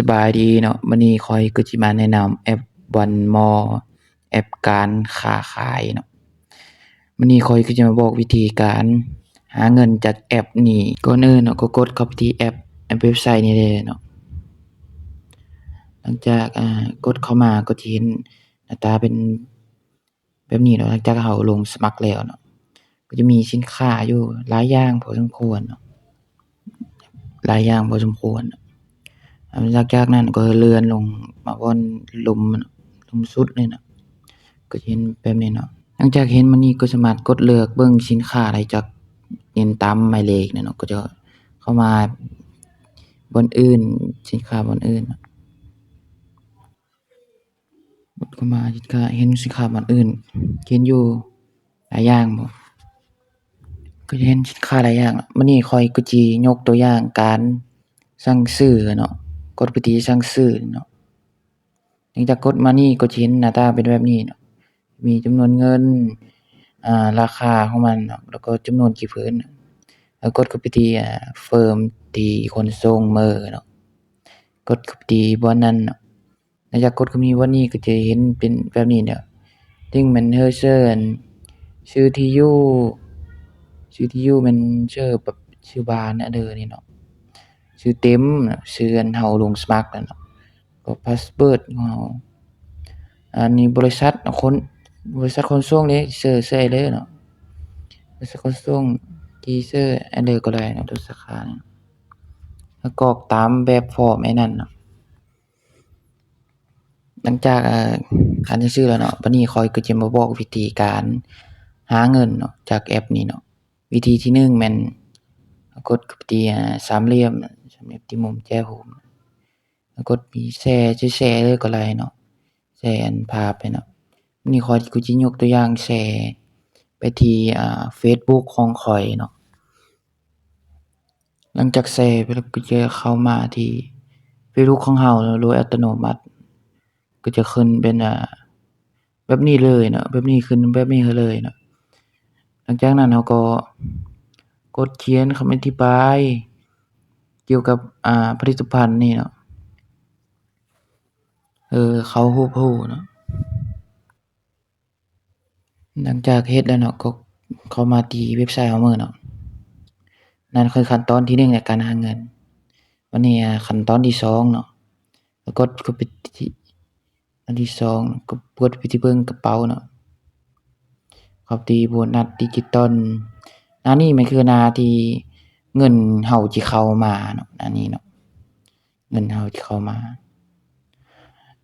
ສະບາຍດີເນາະ, ມື້ນີ້ຂ້ອຍກໍຊິມາແນະນຳແອັບວັນມໍ ແອັບການຄ້າຂາຍເນາະ. ມື້ນີ້ຂ້ອຍກໍຈະມາບອກວິທີການຫາເງິນຈາກແອັບນີ້. ກ່ອນອື່ນເນາະ ກໍກົດເຂົ້າໄປທີ່ແອັບ ແອັບເວັບໄຊນີ້ເລີຍເນາະ. ຫຼັງຈາກ ອາ ກົດເຂົ້າມາກໍຈະເຫັນໜ້າຕາເປັນ ແບບນີ້ເນາະ. ຫຼັງຈາກເຮົາລົງສະໝັກແລ້ວເນາະ ກໍຈະມີສິນຄ້າຢູ່ຫຼາຍຢ່າງພໍສົມຄວນເນາະ, ຫຼາຍຢ່າງພໍສົມຄວນ. ຫຼັງຈາກນັ້ນກໍເລື່ອນລົງມາບ່ອນລຸ່ມ ລຸ່ມສຸດນີ້ເນາະ, ກໍຈະເຫັນແບບນີ້ເນາະ. ຫຼັງຈາກເຫັນແບບນີ້ກໍສາມາດກົດເລືອກເບິ່ງສິນຄ້າໄດ້ຈາກເຫັນຕາມໝາຍເລກນີ້ເນາະ, ກໍຈະເຂົ້າມາບ່ອນອື່ນ ສິນຄ້າບ່ອນອື່ນເນາະ. ກົດເຂົ້າມາສິນຄ້າ ເຫັນສິນຄ້າບ່ອນອື່ນ ເຫັນຢູ່ຫຼາຍຢ່າງບໍ່? ກໍຈະເຫັນສິນຄ້າຫຼາຍຢ່າງ. ມື້ນີ້ຂ້ອຍກໍຊິຍົກຕົວຢ່າງການສັ່ງຊື້ເນາະ, ກົດໄປທີ່ສັ່ງຊື້ເນາະ. ຫຼັງຈາກກົດມານີ້ກໍຈະເຫັນໜ້າຕາເປັນແບບນີ້ເນາະ, ມີຈຳນວນເງິນ ອາ ລາຄາຂອງມັນເນາະ ແລ້ວກໍຈຳນວນກີບເພິ່ນ. ແລ້ວກົດເຂົ້າໄປທີ່ ອາ ເຟີມທີ່ຂົນສົ່ງເມີເນາະ, ກົດເຂົ້າໄປທີ່ບ່ອນນັ້ນເນາະ. ຫຼັງຈາກກົດເຂົ້າໄປບ່ອນນີ້ກໍຈະເຫັນເປັນແບບນີ້ເນາະ, ເຖິງແມ່ນເຮົາເຊີນ ຊື່ທີ່ຢູ່ ຊື່ທີ່ຢູ່ແມ່ນເຊີແບບຊື່ບ້ານເດີນີ້ເນາະ, ຊື່ເຕັມ ຊື່ອັນເຮົາລົງສະໝັກນັ້ນເນາະ, ກໍພາສເວີດຂອງເຮົາ. ອັນນີ້ບໍລິສັດຂົນ ບໍລິສັດຂົນສົ່ງເດ້ ເຊີ ເຊີໄດ້ເລີຍເນາະ, ບໍລິສັດຂົນສົ່ງທີ່ເຊີໄດ້ເລີຍກໍໄດ້ເນາະ, ຕົວສາຂານີ້ ແລ້ວກອກຕາມແບບຟອມໄອ້ນັ້ນເນາະ. ຫຼັງຈາກ ເອີ ການຊື້ແລ້ວເນາະ, ບັດນີ້ຂ້ອຍກໍຈະມາບອກວິທີການຫາເງິນເນາະ ຈາກແອັບນີ້ເນາະ. ວິທີທີໜຶ່ງແມ່ນກົດເຂົ້າໄປທີ່ ອາ ສາມຫຼ່ຽມ ສາມຫຼ່ຽມຕິ່ມມຸມແຈໂຮມ, ແລ້ວກົດມີແຊ ຈະແຊເລີຍກໍໄດ້ເນາະ, ແຊອັນພາບໄປເນາະ. ນີ້ຂ້ອຍກໍຈະຍົກຕົວຢ່າງແຊໄປທີ່ ອາ ເຟສບຸກຂອງຂ້ອຍເນາະ. ຫຼັງຈາກແຊໄປແລ້ວກໍຈະເຂົ້າມາທີ່ເຟສບຸກຂອງເຮົາໂດຍອັດຕະໂນມັດ, ກໍຈະຂຶ້ນເປັນ ອາ ແບບນີ້ເລີຍເນາະ, ແບບນີ້ ຂຶ້ນແບບນີ້ໃຫ້ເລີຍເນາະ. ຫຼັງຈາກນັ້ນເຮົາກໍກົດຂຽນຄຳອະທິບາຍກ່ຽວກັບ ອາ ຜະລິດຕະພັນນີ້ເນາະ, ເອີ ເຂົ້າຮູບຮູ້ເນາະ. ຫຼັງຈາກເຮັດແລ້ວເນາະ ກໍເຂົ້າມາທີ່ເວັບໄຊຂອງເຮົາເນາະ. ນັ້ນຄືຂັ້ນຕອນທີໜຶ່ງໃນການຫາເງິນ. ບັດນີ້ ອາ ຂັ້ນຕອນທີສອງເນາະ, ກໍກົດເຂົ້າໄປທີ່ອັນທີສອງ ກໍກົດໄປທີ່ເບິ່ງກະເປົາເນາະ, ເຂົ້າທີ່ໂບນັດດິຈິຕອນ. ໜ້ານີ້ແມ່ນຄືໜ້າທີ່ເງິນເຮົາຈະເຂົ້າມາເນາະ, ໜ້ານີ້ເນາະ ເງິນເຮົາຈະເຂົ້າມາ.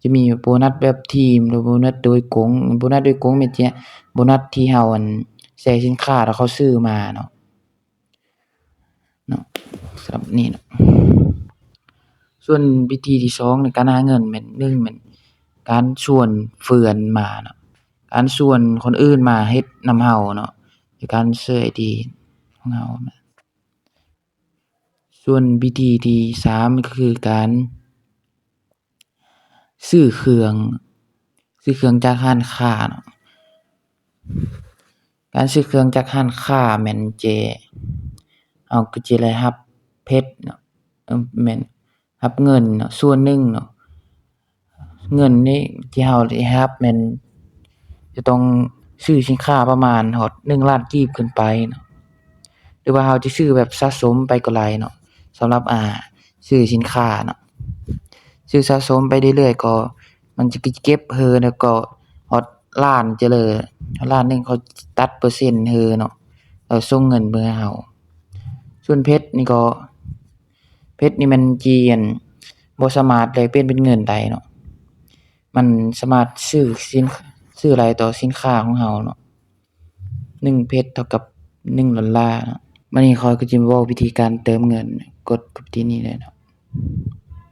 ຈະມີໂບນັດແບບທີມ ຫຼືໂບນັດໂດຍກົງ. ໂບນັດໂດຍກົງແມ່ນຈະ ໂບນັດທີ່ເຮົາ ອັນ ໃສ່ສິນຄ້າແລ້ວເຂົາຊື້ມາເນາະ, ເນາະ ສຳລັບນີ້ເນາະ. ສ່ວນວິທີທີສອງໃນການຫາເງິນແມ່ນ ໜຶ່ງແມ່ນການຊວນເພື່ອນມາເນາະ, ການຊວນຄົນອື່ນມາເຮັດນຳເຮົາເນາະ ໂດຍການເຊີໄອດີຂອງເຮົາ. ສ່ວນວິທີທີສາມກໍຄືການຊື້ເຄື່ອງ ຊື້ເຄື່ອງຈາກຮ້ານຄ້າເນາະ. ການຊື້ເຄື່ອງຈາກຮ້ານຄ້າແມ່ນຈະ ເຮົາກໍຈະໄດ້ຮັບເພັດເນາະ, ເອີ ແມ່ນ ຮັບເງິນເນາະ ສ່ວນໜຶ່ງເນາະ. ເງິນນີ້ທີ່ເຮົາໄດ້ຮັບແມ່ນຈະຕ້ອງຊື້ສິນຄ້າປະມານຮອດໜຶ່ງລ້ານກີບຂຶ້ນໄປເນາະ, ຫຼືວ່າເຮົາຈະຊື້ແບບສະສົມໄປກໍໄດ້ເນາະ. ສຳລັບ ອາ ຊື້ສິນຄ້າເນາະ, ຊື້ສະສົມໄປເລື້ອຍໆ ກໍມັນຈະເກັບເຮີ ແລ້ວກໍຮອດລ້ານຈະເລີຍ, ລ້ານໜຶ່ງເຂົາຕັດເປີເຊັນເຮີເນາະ, ແລ້ວສົ່ງເງິນມາໃຫ້ເຮົາ. ສ່ວນເພັດນີ້ກໍ ເພັດນີ້ແມ່ນຈີ່ ອັນ ບໍ່ສາມາດແລກປ່ຽນເປັນເງິນໄດ້ເນາະ, ມັນສາມາດຊື້ສິນ ຊື້ໄດ້ຕໍ່ສິນຄ້າຂອງເຮົາເນາະ. ໜຶ່ງເພັດເທົ່າກັບໜຶ່ງດອນລາເນາະ. ບັດນີ້ຂ້ອຍກໍຈະມາບອກວິທີການເຕີມເງິນ, ກົດເຂົ້າໄປທີ່ນີ້ເລີຍເນາະ.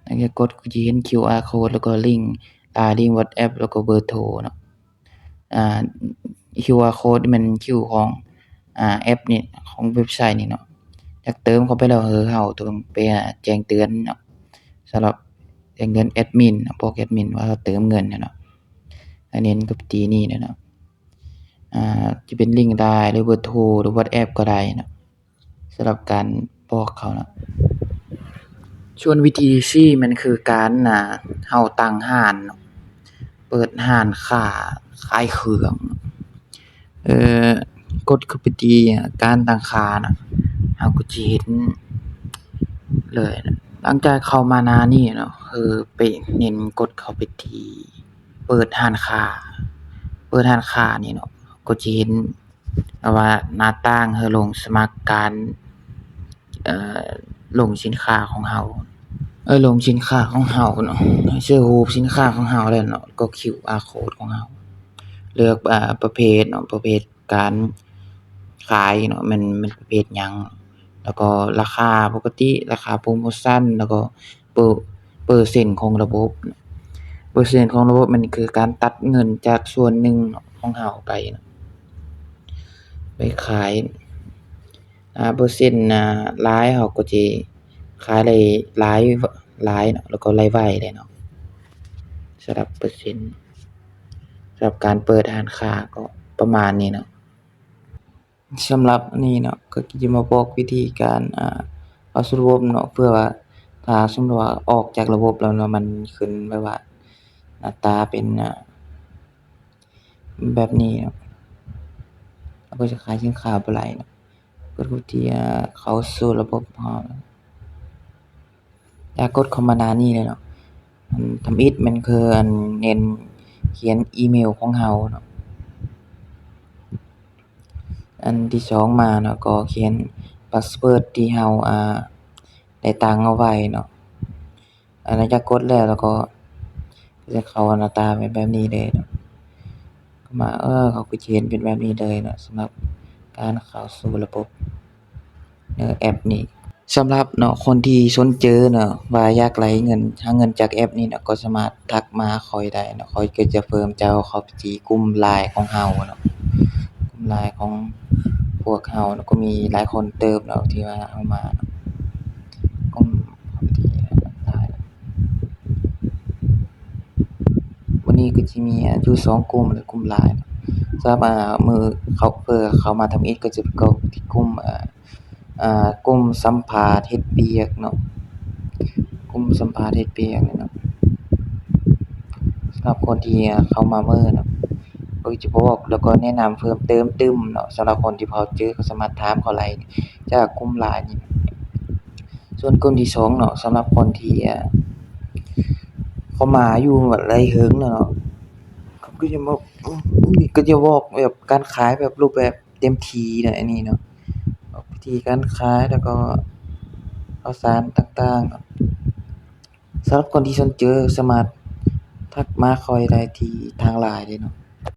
ຫຼັງຈາກກົດກໍຈະເຫັນຄິວອາໂຄດ ແລ້ວກໍລິງ ລາຍລິງວັອດແອັບ ແລ້ວກໍເບີໂທເນາະ. ອ່າ ຄິວອາໂຄດແມ່ນຄິວຂອງ ອ່າ ແອັບນີ້ ຂອງເວັບໄຊນີ້ເນາະ. ຢາກເຕີມເຂົ້າໄປແລ້ວ ເອີ ເຮົາຕ້ອງໄປ ອ່າ ແຈ້ງເຕືອນເນາະ, ສຳລັບແຈ້ງເຕືອນແອັດມິນເນາະ, ບອກແອັດມິນວ່າເຮົາເຕີມເງິນເນາະ. ອັນນີ້ກໍໄປທີ່ນີ້ເນາະ, ອ່າ ຈະເປັນລິງໄລນ໌ ຫຼືເບີໂທ ຫຼືວັອດແອັບກໍໄດ້ເນາະ. ສຳລັບການບອກເຂົາເນາະ. ສ່ວນວິທີທີ່ສີ່ແມ່ນຄືການ ອ່າ ເຮົາຕັ້ງຮ້ານເນາະ, ເປີດຮ້ານຄ້າຂາຍເຄື່ອງ. ເອີ ກົດເຂົ້າໄປທີ່ການຕັ້ງຄ່ານະ, ເຮົາກໍຈະເຫັນເລີຍນະ. ຫຼັງຈາກເຂົ້າມາໜ້ານີ້ເນາະ, ຄືໄປເນັ້ນກົດເຂົ້າໄປທີ່ເປີດຮ້ານຄ້າ, ເປີດຮ້ານຄ້ານີ້ເນາະ, ກໍຈະເຫັນ ແບບວ່າໜ້າຕ່າງໃຫ້ລົງສະໝັກການ ເອີ ລົງສິນຄ້າຂອງເຮົາ, ເອີ ລົງສິນຄ້າຂອງເຮົາເນາະ, ໃຫ້ໃສ່ຮູບສິນຄ້າຂອງເຮົາແລ້ວເນາະ, ກໍຄິວອາໂຄດຂອງເຮົາ, ເລືອກ ເອີ ປະເພດເນາະ, ປະເພດການຂາຍເນາະ, ແມ່ນ ແມ່ນປະເພດຫຍັງ, ແລ້ວກໍລາຄາປົກກະຕິ, ລາຄາໂປຣໂມຊັນ, ແລ້ວກໍ ເປີ ເປີເຊັນຂອງລະບົບ. ເປີເຊັນຂອງລະບົບແມ່ນຄືການຕັດເງິນຈາກສ່ວນໜຶ່ງຂອງເຮົາໄປນະ, ໄປຂາຍ ອາ ເປີເຊັນ ອາ ຫຼາຍ ເຮົາກໍຈະຂາຍໄດ້ຫຼາຍ ຫຼາຍເນາະ, ແລ້ວກໍລາຍໄວໄດ້ເນາະ. ສຳລັບເປີເຊັນ ສຳລັບການເປີດຮ້ານຄ້າກໍປະມານນີ້ເນາະ. ສຳລັບນີ້ເນາະ ກໍຈະມາບອກວິທີການ ອ່າ ເຂົ້າສູ່ລະບົບເນາະ, ເພື່ອວ່າຖ້າສົມມຸດວ່າອອກຈາກລະບົບແລ້ວເນາະ ມັນຂຶ້ນແບບວ່າໜ້າຕາເປັນ ອ່າ ແບບນີ້ເນາະ, ເຮົາກໍຈະຂາຍສິນຄ້າບໍ່ໄດ້ເນາະ. ກໍຄືທີ່ ອ່າ ເຂົ້າສູ່ລະບົບເຮົາ ແລ້ວກົດເຂົ້າມາໜ້ານີ້ເລີຍເນາະ. ອັນທຳອິດແມ່ນຄືອັນເນັ້ນຂຽນອີເມວຂອງເຮົາເນາະ. ອັນທີສອງມາເນາະ ກໍຂຽນພາສເວີດທີ່ເຮົາ ອ່າ ໄດ້ຕັ້ງເອົາໄວ້ເນາະ. ອັນຫຼັງຈາກກົດແລ້ວ ແລ້ວກໍຈະເຂົ້າໜ້າຕາແບບ ແບບນີ້ເລີຍເນາະ. ເຂົ້າມາ ເອີ ເຮົາກໍຈະເຫັນເປັນແບບນີ້ເລີຍເນາະ ສຳລັບການເຂົ້າສູ່ລະບົບ ເອີ ແອັບນີ້. ສຳລັບເນາະ ຄົນທີ່ສົນເຈີເນາະ ວ່າຢາກໄລ່ເງິນ ຫາເງິນຈາກແອັບນີ້ເນາະ ກໍສາມາດທັກມາຫາຂ້ອຍໄດ້ເນາະ, ຂ້ອຍກໍຈະເພີ່ມເຈົ້າເຂົ້າໄປທີ່ກຸ່ມ LINE ຂອງເຮົາເນາະ. ກຸ່ມ LINE ຂອງພວກເຮົາເນາະ ກໍມີຫຼາຍຄົນເຕີບເນາະ ທີ່ວ່າເຮົາມາເນາະ. ກຸ່ມ LINE ມື້ນີ້ກໍຈະມີ ອ່າ ຢູ່ສອງກຸ່ມເລີຍ ກຸ່ມ LINE ເນາະ. ສຳລັບ ອ່າ ມື້ເຂົ້າ ເພື່ອເຂົ້າມາທຳອິດ ກໍຈະເຂົ້າທີ່ກຸ່ມ ອ່າ ອ່າ ກຸ່ມສຳພາດເຮັດວຽກເນາະ, ກຸ່ມສຳພາດເຮັດວຽກເນາະ. ສຳລັບຄົນທີ່ ອ່າ ເຂົ້າມາໃໝ່ເນາະ ກໍຈະບອກ ແລ້ວກໍແນະນຳເພີ່ມເຕີມຕື່ມເນາະ. ສຳລັບຄົນທີ່ເຂົ້າເຈີ ກໍສາມາດຖາມເຂົາໄດ້ຈາກກຸ່ມ LINE ນີ້. ສ່ວນກຸ່ມທີສອງເນາະ ສຳລັບຄົນທີ່ ອ່າ ເຂົ້າມາຢູ່ໄດ້ເຖິງແລ້ວເນາະ, ກໍຈະບອກ ກໍຈະບອກແບບການຂາຍແບບຮູບແບບເຕັມທີ່ເນາະ ອັນນີ້ເນາະ, ວິທີການຂາຍ ແລ້ວກໍຂ່າວສານຕ່າງໆເນາະ. ສຳລັບຄົນທີ່ສົນເຈີ ສາມາດທັກມາຂ້ອຍໄດ້ທີ່ທາງ LINE ເດ້ເນາະ.